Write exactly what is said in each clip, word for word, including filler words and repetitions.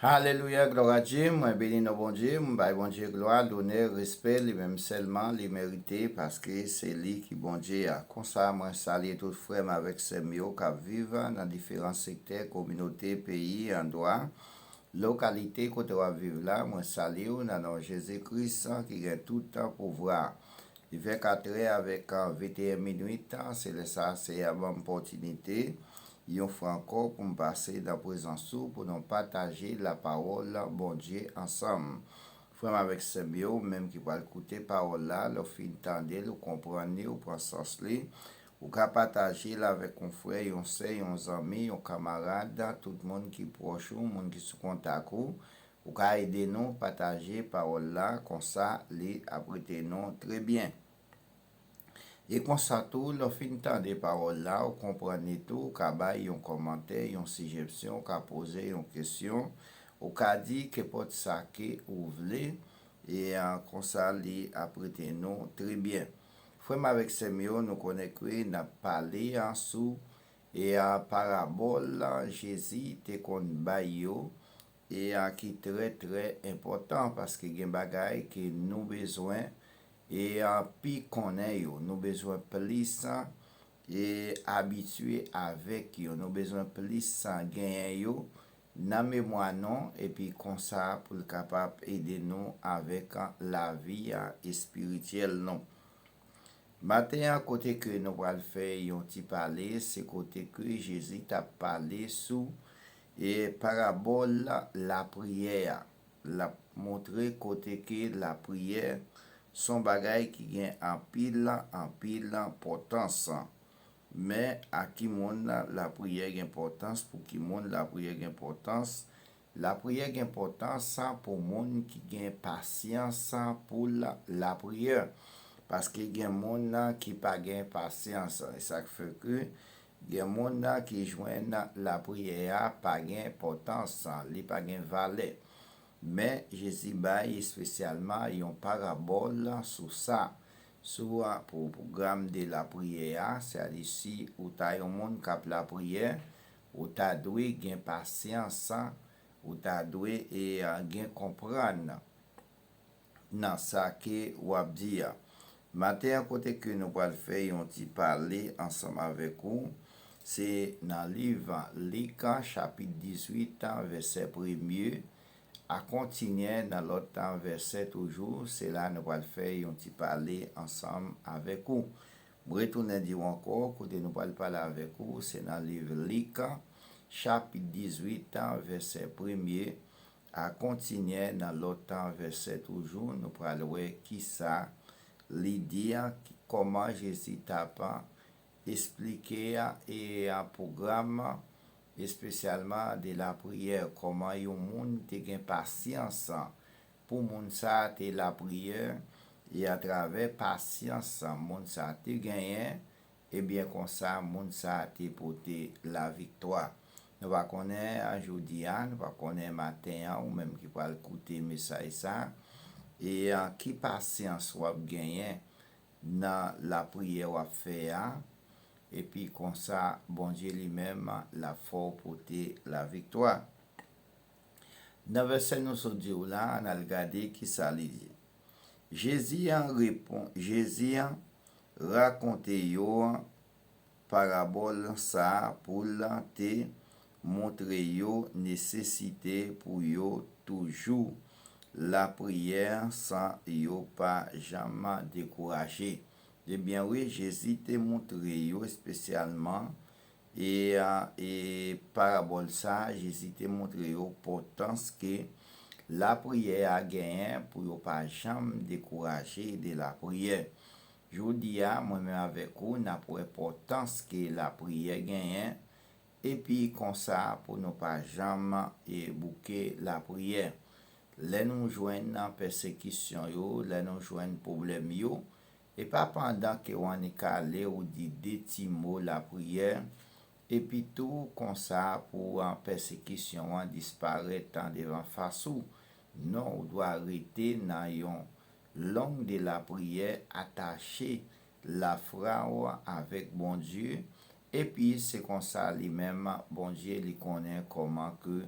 Alelouya, glwa a Dye. Mwen beni non Bondye, mwen bay Bondye glwa, lonè, respè, li menm sèlman li merite, paske se li ki Bondye a. Konsa, mwen salye tout frè m avèk sè m yo k ap viv nan diferan sektè, kominote, peyi, andwa, lokalite kote w ap viv la. Mwen salye w nan non Jezi Kris ki gen tout pouvwa. Li fè katrè avèk venteyen minwit, se lè sa Seyè a ban m opòtinite yon fwa ankò pou m pase nan prezans ou pou nou pataje lapawòl Bondye ansanm. Frè m avèk sè m yo, ou menm ki pral koute pawòl la, lè w fin tande l, ou konprann li, ou pran sans li, ou ka pataje l avèk yon frè, yon sè, yon zanmi, yon kamarad, tout moun ki pwòch ou, moun ki sou kontak ou. Ou ka ede nou pataje pawòl la, konsa li ap rete nou trè byen. E konsa tou, lè w fin tande pawòl la, ou konprann li tou, ou ka bay yon kòmantè, yon sijesyon, ou ka poze yon kesyon, ou ka di kenpòt sa ke ou vle, e a, konsa li ap rete nou trè byen. Frè m avèk sè m yo, nou konnen ke n ap pale a sou e a, parabòl Jezi te konn bay yo, e a, ki trè, trè enpòtan, paske gen bagay ke nou bezwen e a, pi konnen yo, nou bezwen plis e abitye avèk yo, nou bezwen plis genyen yo nan memwa nou, epi konsa pou l kapab ede nou avèk lavi espirityèl nou. Maten an, kote ke nou pral fè yon ti pale, se kote ke Jezi t ap pale sou e parabòl lapriyè a. L ap montre kote ke lapriyè se yon bagay ki gen anpil, anpil enpòtans. Men a ki moun lapriyè gen enpòtans, pou ki moun lapriyè gen enpòtans? Lapriyè gen enpòtans pou moun ki gen pasyans pou la, lapriyè. Paske gen moun ki pa gen pasyans. E sa k fè ke gen moun ki jwenn lapriyè a pa gen enpòtans, li pa gen valè. Men Jezi bay espesyalman yon parabòl sou sa, sou a, pou pwogram de lapriyè a, sètadi si ou ta yon moun k ap lapriyè, ou ta dwe gen pasyans, ou ta dwe e, a, gen konprann nan sa ke w ap di a. Maten an, kote ke nou pral fè yon ti pale ansanm avèk ou, se nan liv Lik, chapit dizuit, vèsè premye, a kontinye nan lòt vèsè toujou, se la nou pral fè yon ti pale ansanm avèk ou. M retounen di w ankò, kote nou pral pale avèk ou, se nan liv Lik, chapit dizuit, vèsè premye, a kontinye nan lòt vèsè toujou, nou pral wè kisa li di a, ki, kòman Jezi t ap esplike a, e a pwogram, espesyalman de lapriyè, kòman yon moun te gen pasyans pou moun sa a te lapriyè, e atravè pasyans moun sa a te genyen, ebyen konsa moun sa a te pote laviktwa. Nou pa konnen a jodi a, nou pa konnen maten an, ou menm ki pral koute mesaj sa, e a ki pasyans w ap genyen nan lapriyè w ap fè a, epi konsa Bondye li menm l ap fè w pote laviktwa. Nan vèsè nou sot di w la, ann al gade kisa li di. Jezi an repon, Jezi an rakonte yo parabòl sa a pou l te montre yo nesesite pou yo toujou lapriyè san yo pa janm dekouraje. Ebyen wi, Jezi te montre yo espesyalman, e, a, e parabòl sa a, Jezi te montre yo enpòtans ke lapriyè a genyen pou yo pa janm dekouraje de lapriyè. Jodi a, mwen menm avèk ou, n ap wè enpòtans ke lapriyè genyen, epi konsa pou nou pa janm e bouke lapriyè. Lè nou jwenn nan pèsekisyon yo, lè nou jwenn pwoblèm yo, e pa pandan ke w annik ale ou di de ti mo lapriyè, epi tou konsa pou an pèsekisyon an disparèt an devan fas ou. Non, ou dwa rete nan yon long de lapriyè, atache lafwa w avèk Bondye, epi se konsa li menm, Bondye, li konnen kòman ke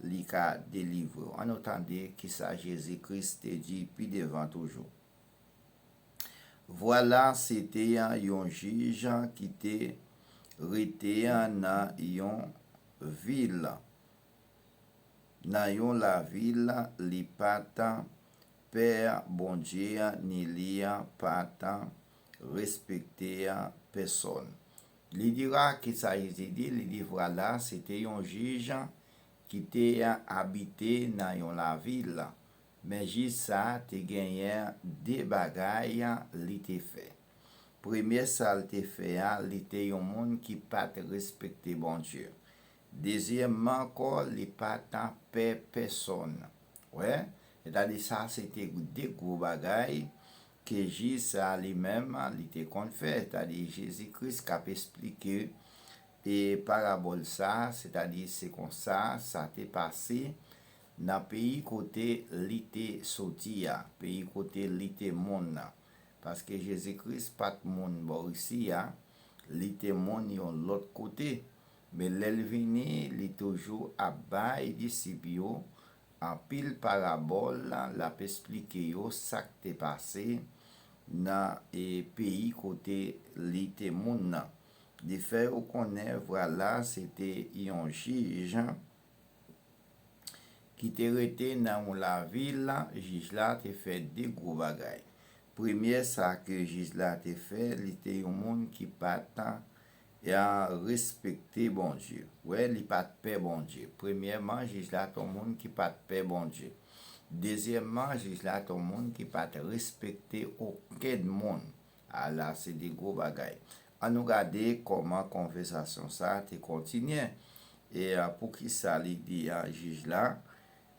li ka delivre w. Ann nou tande kisa Jezi Kris te di pi devan toujou. Vwala, se te yon jij ki te rete nan yon vil, nan yon lavil, li pa t pè Bondye, ni li pa t respekte pèsòn. Li di la, kisa Jezi di? Li di, vwala, se te yon jij ki te abite nan yon lavil, men jij sa a te genyen de bagay li te fè. Premye sa l te fè a, li te yon moun ki pa t respekte Bondye. Dezyèmman ankò, li pa t pè pèsòn. Wè, sètadi sa se te de gwo bagay ke jij sa a li menm li te konn fè. Sètadi Jezi Kris k ap esplike e parabòl sa a, sètadi se konsa sa te pase nan peyi kote li te soti a, peyi kote li te moun nan. Paske Jezi Kris pa t moun bò isi a, li te moun yon lòt kote. Men lè l vini, li toujou ap bay disip yo anpil parabòl, l ap esplike yo sa k te pase nan e, peyi kote li te moun nan. Li fè yo konnen, vwala, se te yon jij ki te rete nan yon lavil, jij la te fè de gwo bagay. Premye sa ke jij la te fè, li te yon moun ki pa t a respekte Bondye. Wè, li pa t pè Bondye. Premyèman, jij la t yon moun ki pa t pè Bondye. Dezyèmman, jij la t yon moun ki pa t respekte okenn moun. Ala, se de gwo bagay. Ann nou gade kòman konvèsasyon sa a te kontinye. E a, poukisa li di a jij la,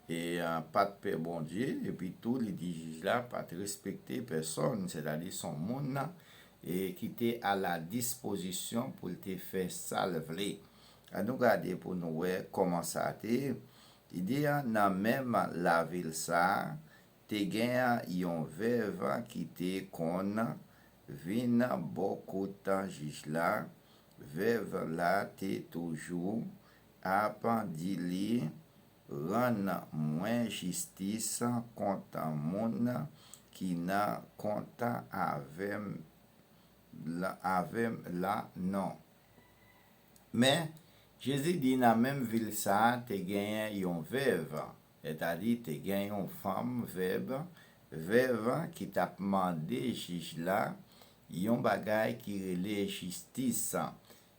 e a, pa t pè Bondye, epi tou li di jij la pa t respekte pèsòn, sètadi s on moun e ki te a la dispozisyon pou l te fè sa l vle. Ann nou gade pou nou wè kòman sa te ye. Li di a, nan menm lavil sa a, te gen yon vèv ki te konn vin bò kot jij la. Vèv la te toujou ap di li, rann mwen jistis kont moun ki nan kont avè m la, avè m la non. Men, Jezi di nan menm vil sa a te genyen yon vèv, sètadi te gen yon fanm vèv, vèv ki t ap mande jij la yon bagay ki rele jistis.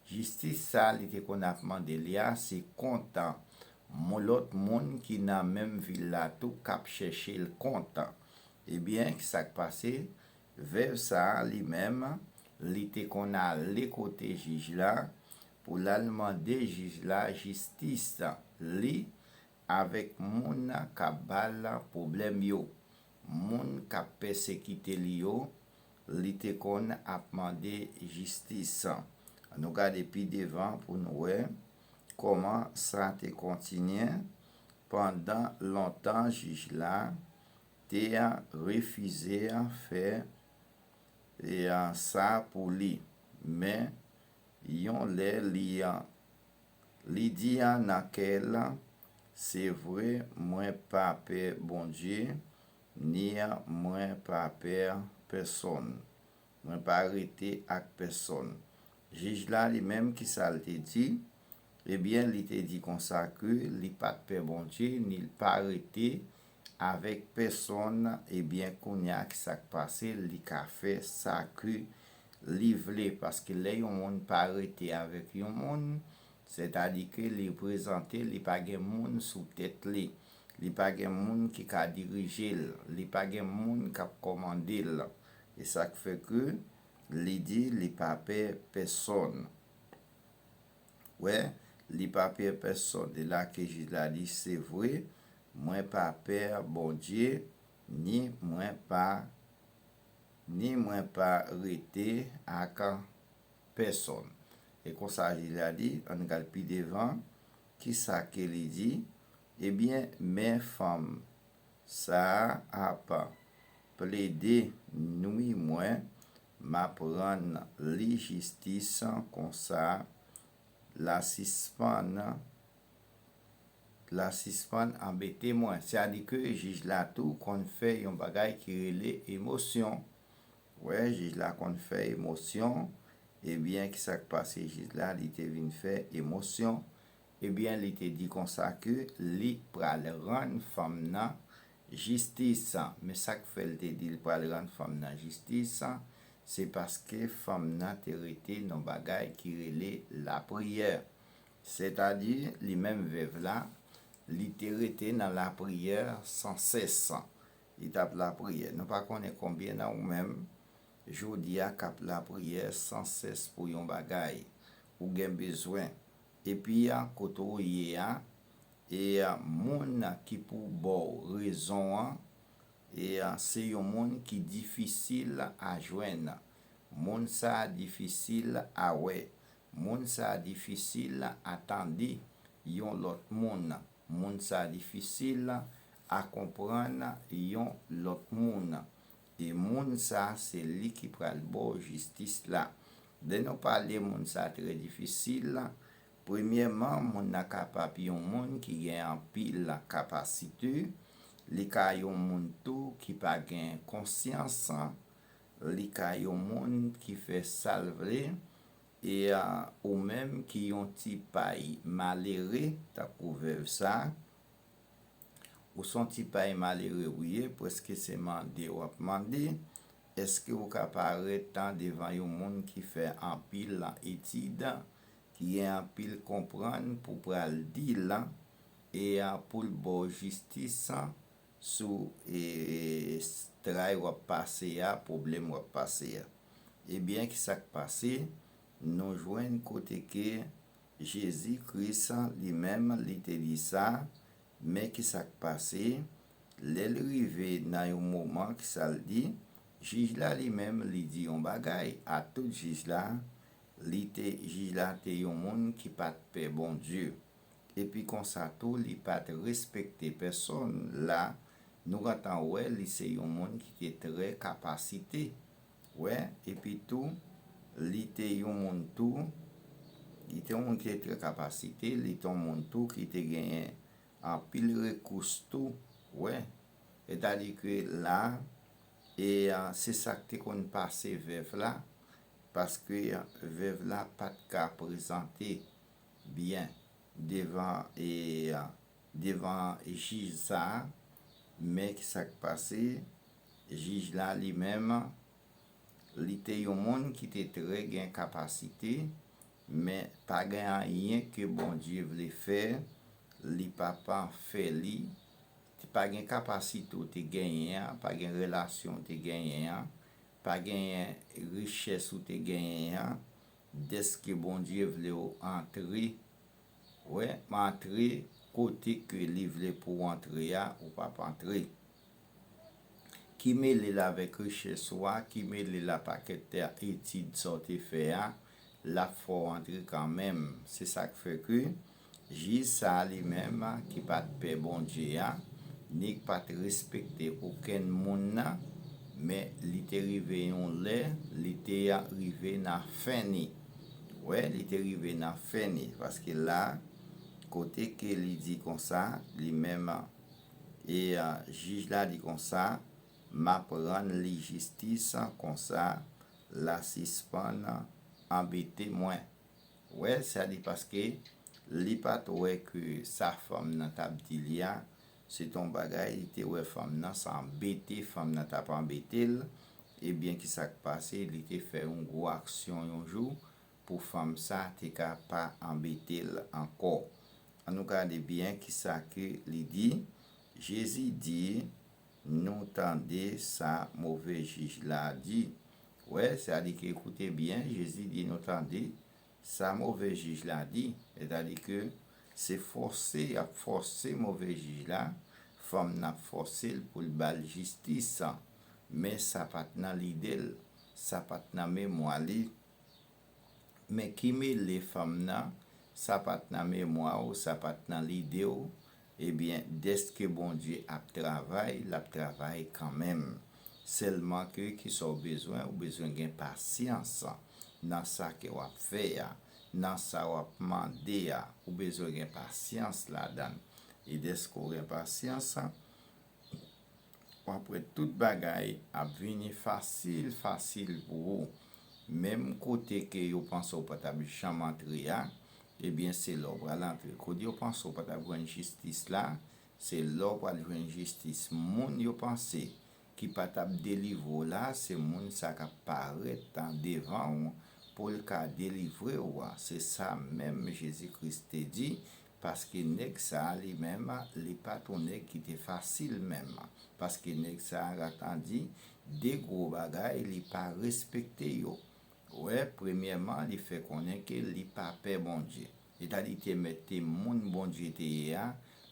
Jistis sa li te konn ap mande li a, se kont yon lòt moun ki nan menm vil la tou k ap chèche l kont. Ebyen, ki sa k pase? Vèv sa a, li menm, li te konn ale kote jij la pou l al mande jij la jistis li avèk moun k ap ba l pwoblèm yo, moun k ap pèsekite li yo, li te konn ap mande jistis. Ann nou gade pi devan pou nou wè kòman sa te kontinye. Pandan lontan, jij la te refize fè e, a, sa pou li. Men, yon lè li, a, li di a nan kè l, se vre, mwen pa pè Bondye, ni mwen pa pè pèsòn. Mwen pa rete ak pèsòn. Jij la li menm, ki sa l te di? Ebyen, li te di konsa ke li pa t pè Bondye, ni l pa rete avèk pèsòn. Ebyen, kounye a, ki sa k pase? Li ka fè sa ke li vle, paske lè yon moun pa rete avèk yon moun, sètadi ke li prezante, li pa gen moun sou tèt li, li pa gen moun ki ka dirije l, li pa gen moun k ap kòmande l. E sa k fè ke li di li pa pè pèsòn. Wè, li pa pè pèsòn. E la ke jij la di, se vre, mwen pa pè Bondye, ni mwen pa, ni mwen pa rete ak pèsòn. E konsa jij la di, ann gad pi devan, ki sa ke li di? Ebyen, men fanm sa a ap plede nwi mwen, m ap rann li jistis, konsa l a sispann la sispann anbete mwen. Sètadi ke jij la tou konn fè yon bagay ki rele emosyon. Wè, jij la konn fè emosyon. Ebyen, ki sa k pase jij la? Li te vin fè emosyon. Ebyen, li te di konsa ke li pral rann fanm nan jistis. Men sa k fè l te di l pral rann fanm nan jistis, se paske fanm nan te rete nan bagay ki rele lapriyè. Sètadi, li menm vèv la, li te rete nan lapriyè sansès. Li t ap lapriyè. Nou pa konnen konbyen nan ou menm, jodi a, k ap lapriyè sansès pou yon bagay ou gen bezwen. Epi, a, kote w ye a, e, a, moun ki pou ba w rezon an, e, a, se yon moun ki difisil a jwenn. Moun sa a difisil a wè. Moun sa a difisil a tande yon lòt moun. Moun sa a difisil a konprann yon lòt moun. E moun sa a, se li ki pral ba w jistis la. Lè nou pale moun sa a trè difisil, premyèman, moun nan kapab yon moun ki gen anpil kapasite. Li ka yon moun tou ki pa gen konsyans. Li ka yon moun ki fè sa l vle. E, a, ou menm ki yon ti pay malere, tankou vèv sa, ou se yon ti pay malere ou ye, prèske se mande w ap mande, èske ou ka parèt devan yon moun ki fè anpil etid, ki gen anpil konprann pou pral di l, e, a, pou l ba w jistis sou, e, tray w ap pase a, pwoblèm w ap pase a? Ebyen, ki sa k pase? Nou jwenn kote ke Jezi Kris li menm, li te di sa, men ki sa k pase? Lè l rive nan yon moman, ki sa l di? Jij la li menm, li di yon bagay a tout jij la, li te, jij la te yon moun ki pa t pè Bondye. Epi konsa tou, li pa t respekte pèsonn. La, nou gentan wè li se yon moun ki te trè kapasite. Wè, epi tou, li te yon moun tou, li te yon moun ki te trè kapasite, li te yon moun tou ki te genyen anpil rekous tou. Wè, sètadi ke la, e, a, se sa k te konn pase vèv la, paske vèv la pa t ka prezante byen devan, e, devan jij sa a. Men ki sa k pase? Jij la li menm, li te yon moun ki te trè gen kapasite, men pa gen anyen ke Bondye vle fè, li pa pa fè li. Pa gen kapasite w te genyen an, pa gen relasyon w te genyen an, pa genyen richès ou te genyen an, dèske Bondye vle w antre, wè, antre kote ke li vle pou w antre a, ou p ap antre. Ki mele l avèk richès ou a, ki mele l a pakèt etid sa w te fè a, l ap fè w antre kanmenm. Se sa k fè ke jij sa a li menm, ki pa t pè Bondye a, ni k pa t respekte okenn moun nan, men li te rive yon lè, li te rive nan fen ni. Wè, li te rive nan fen ni, paske la, kote ke li di konsa, li menm, e, a, jij la di konsa, "M ap rann li jistis, konsa l a sispann anbete mwen." Wè, sa di paske li pa t wè ke sa fanm nan t ap di li a, se t on bagay, li te wè fanm nan, sa anbete, fanm nan t ap anbete l. Ebyen, ki sa k pase? Li te fè yon gwo aksyon yon jou pou fanm sa te ka pa anbete l ankò. Ann nou gade byen ki sa ke li di. Jezi di, "Nou tande sa move jij la di." Wè, sa di ke, koute byen, Jezi di, "Nou tande sa move jij la di." Sètadi ke se fòse, y ap fòse move jij la, fanm nan ap fòse l pou l ba l jistis. Men sa pa t nan lide l, sa pa t nan memwa li. Men ki mele fanm nan, sa pa t nan memwa w, sa pa t nan lide w, ebyen, dèske Bondye ap travay, l ap travay kanmenm. Sèlman ke kisa w bezwen, ou bezwen gen pasyans nan sa ke w ap fè a, nan sa w ap mande a, ou bezwen gen pasyans ladan l. E dèske w gen pasyans, w ap wè tout bagay ap vini fasil, fasil pou ou. Menm kote ke yo panse w pa t ap janm antre a, ebyen, se la w pral antre. Kote yo panse w pa t ap jwenn jistis la, se la w pral jwenn jistis. Moun yo panse ki pa t ap delivre w la, se moun sa k ap parèt devan w pou l ka delivre w. Se sa menm Jezi Kris te di, paske nèg sa a li menm, li pa t yon nèg ki te fasil menm. Paske nèg sa a, gade, di de gwo bagay, li pa respekte yo. Wè, premyèman, li fè konnen ke li pa pè Bondye. Sètadi, te mèt te moun Bondye te ye a,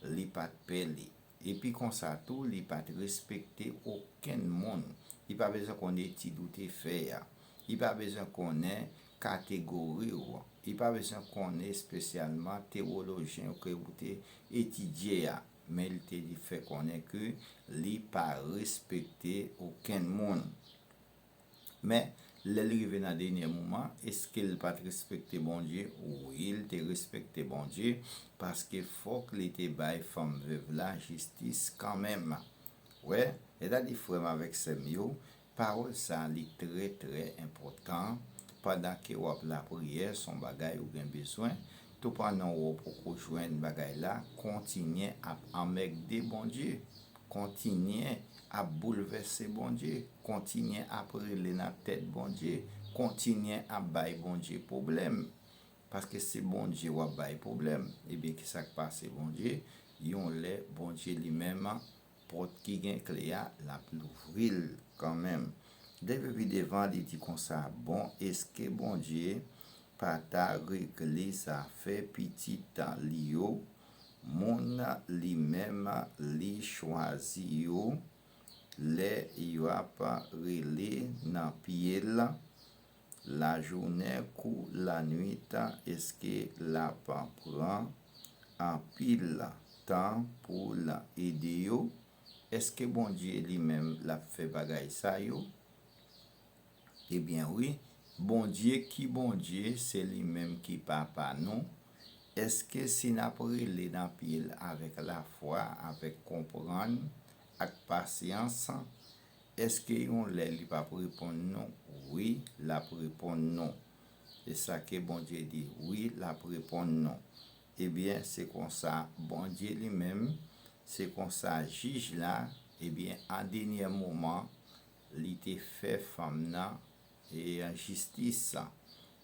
li pa t pè li. Epi konsa tou, li pa t respekte okenn moun. Li pa bezwen konn etid ou te fè a. Li pa bezwen konnen kategori w. Li pa bezwen konnen espesyalman tewolojyen ke ou te etidye a. Men li te fè konnen ke li pa respekte okenn moun. Men, lè l rive nan dènye moman, èske l pa t respekte Bondye? Wi, l te respekte Bondye, paske fòk li te bay fanm vèv la jistis kanmenm. Wè, sètadi, frè m avèk sè m yo, pawòl sa a li trè, trè enpòtan. Pandan ke w ap lapriyè, se yon bagay ou gen bezwen. Tou pandan w poko jwenn bagay la, kontinye ap anmègde Bondye. Kontinye ap boulvèse Bondye. Kontinye ap rele nan tèt Bondye. Kontinye ap bay Bondye pwoblèm. Paske se Bondye w ap bay pwoblèm. Ebyen, ki sa k pase Bondye? Yon lè, Bondye li menm, pòt ki gen kle a, l ap louvri l kanmenm. Depi pi devan, li di konsa, bon, èske Bondye pa ta regle zafè pitit li yo, moun li menm li chwazi yo, lè y ap rele nan pye l, lajounen kou lannwit, èske l ap pran anpil tan pou l ede yo? Èske Bondye li menm l ap fè bagay sa yo? Ebyen wi, Bondye ki Bondye, se li menm ki Papa nou. Èske si n ap rele nan pye l avèk lafwa, avèk konprann, ak pasyans, èske yon lè li p ap reponn nou? Wi, l ap reponn nou. E sa ke Bondye di, wi, l ap reponn nou. Ebyen, se konsa, Bondye li menm, se konsa jij la, ebyen, an dènye moman, li te fè fanm nan, e, jistis.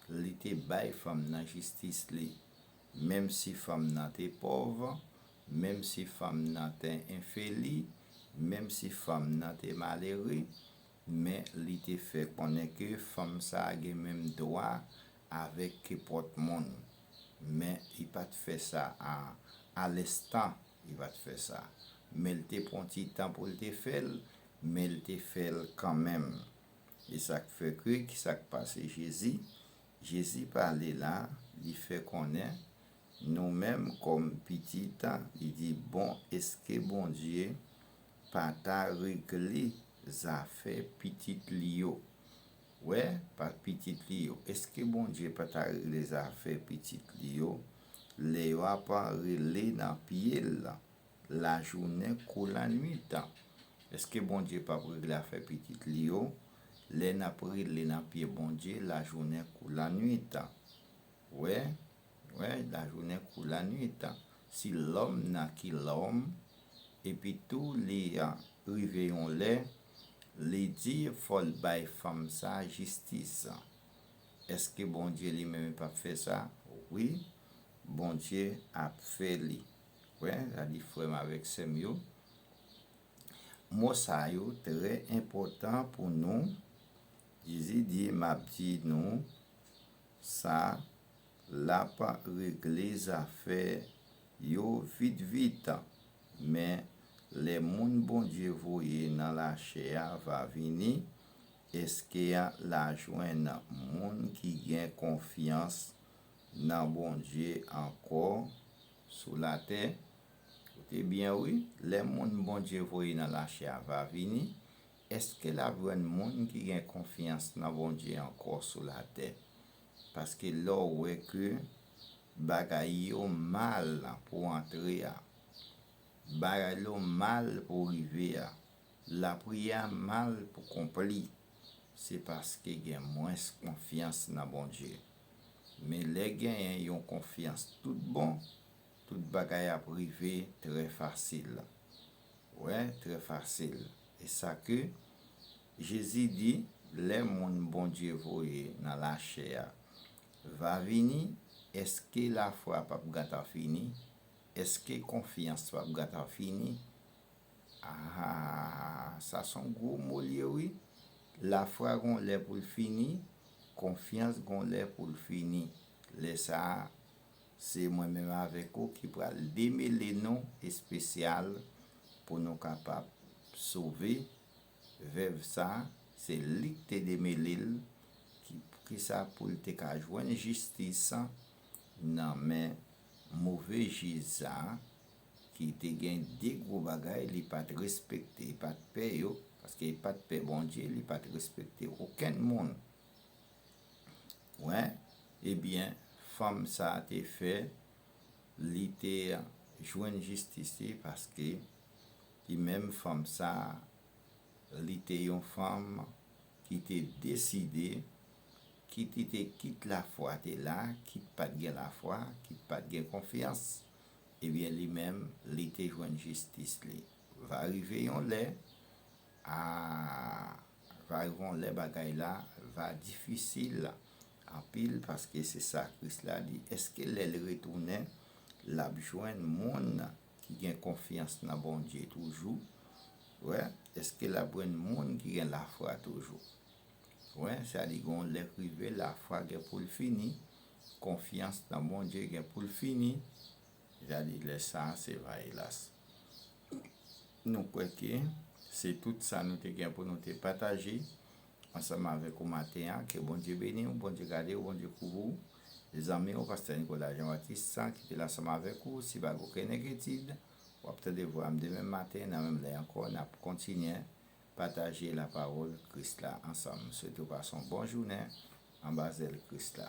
Li te bay fanm nan jistis li. Menm si fanm nan te pòv, menm si fanm nan te enfeli, menm si fanm nan te malere, men li te fè konnen ke fanm sa a gen menm dwa avèk kenpòt moun. Men li pa t fè sa a, a lenstan, li pa t fè sa. Men l te pran ti tan pou l te fè l, men l te fè l kanmenm. E sa k fè ke, ki sa k pase Jezi? Jezi pale la, li fè konnen, nou menm kòm pitit, li di, bon, èske Bondye pa ta regle zafè pitit li yo? Wè, pa pitit li yo. Èske Bondye pa ta regle zafè pitit li yo? Lè yo ap rele nan pye l, lajounen kou lannwit. Èske Bondye p ap regle afè pitit li yo? Lè n ap rele nan pye Bondye, lajounen kou lannwit. Wè, wè, lajounen kou lannwit. Si lòm nan ki lòm, epi tou li, a, rive yon lè, li di fò l bay fanm sa a jistis. Èske Bondye li menm li p ap fè sa? Wi, Bondye ap fè li. Wè, sa di frè m avèk sè m yo. Mo sa yo trè enpòtan pou nou. Jezi di, m ap di nou sa, l ap regle zafè yo vit vit. Men, lè moun Bondye voye nan lachè a va vini, èske l a jwenn moun ki gen konfyans nan Bondye ankò sou latè? Koute byen wi, lè moun Bondye voye nan lachè a va vini, èske l ap jwenn moun ki gen konfyans nan Bondye ankò sou latè? Paske lè w wè ke bagay yo mal pou antre a, bagay lo mal pou rive a, lapriyè a mal pou konpli, se paske gen mwens konfyans nan Bondye. Men lè genyen yon konfyans tout bon, tout bagay ap rive trè fasil. Wè, trè fasil. E sa ke Jezi di, lè moun Bondye voye nan lachè a va vini, èske lafwa p ap gentan fini? Èske konfyans p ap gentan fini? Ah, sa se yon gwo mo l ye wi. Lafwa gon lè pou l fini, konfyans gon lè pou l fini. Lè sa a, se mwen menm avèk ou ki pral demele nou espesyal pou nou kapab sove. Vèv sa a, se li k te demele l, ki, kisa pou l te ka jwenn jistis nan men move jij sa a, ki te gen de gwo bagay li pa t respekte, li pa t pè yo, paske li pa t pè Bondye, li pa t respekte okenn moun. Wè, ebyen, fanm sa a te fè, li te jwenn jistis li, paske li menm fanm sa a, li te yon fanm ki te deside, kit li te, kit lafwa te la, kit pa t gen lafwa, kit pa t gen konfyans, ebyen, li menm, li te jwenn jistis li. Va rive yon lè, a, va rive yon lè bagay la va difisil anpil, paske se sa Kris la di. Èske lè l retounen, l ap jwenn moun ki gen konfyans nan Bondye toujou? Wè, èske l ap jwenn moun ki gen lafwa toujou? Wè, sa di gon lè k rive, lafwa gen pou l fini, konfyans nan Bondye gen pou l fini. Sa di lè sa a se va elas. Nou kwè ke se tout sa nou te gen pou nou te pataje ansanm avèk ou maten an. Ke Bondye beni w, Bondye gade w, Bondye kouvri w. Zanmi w, pastè Nicolas Jean Baptiste, ki te la ansanm avèk ou, si pa gen okenn enkyetid, w ap tande vwa m demen maten, nan menm lè ankò, n ap kontinye pataje lapawòl Kris la ansanm. M swete w pase yon bon jounen anba zèl Kris la.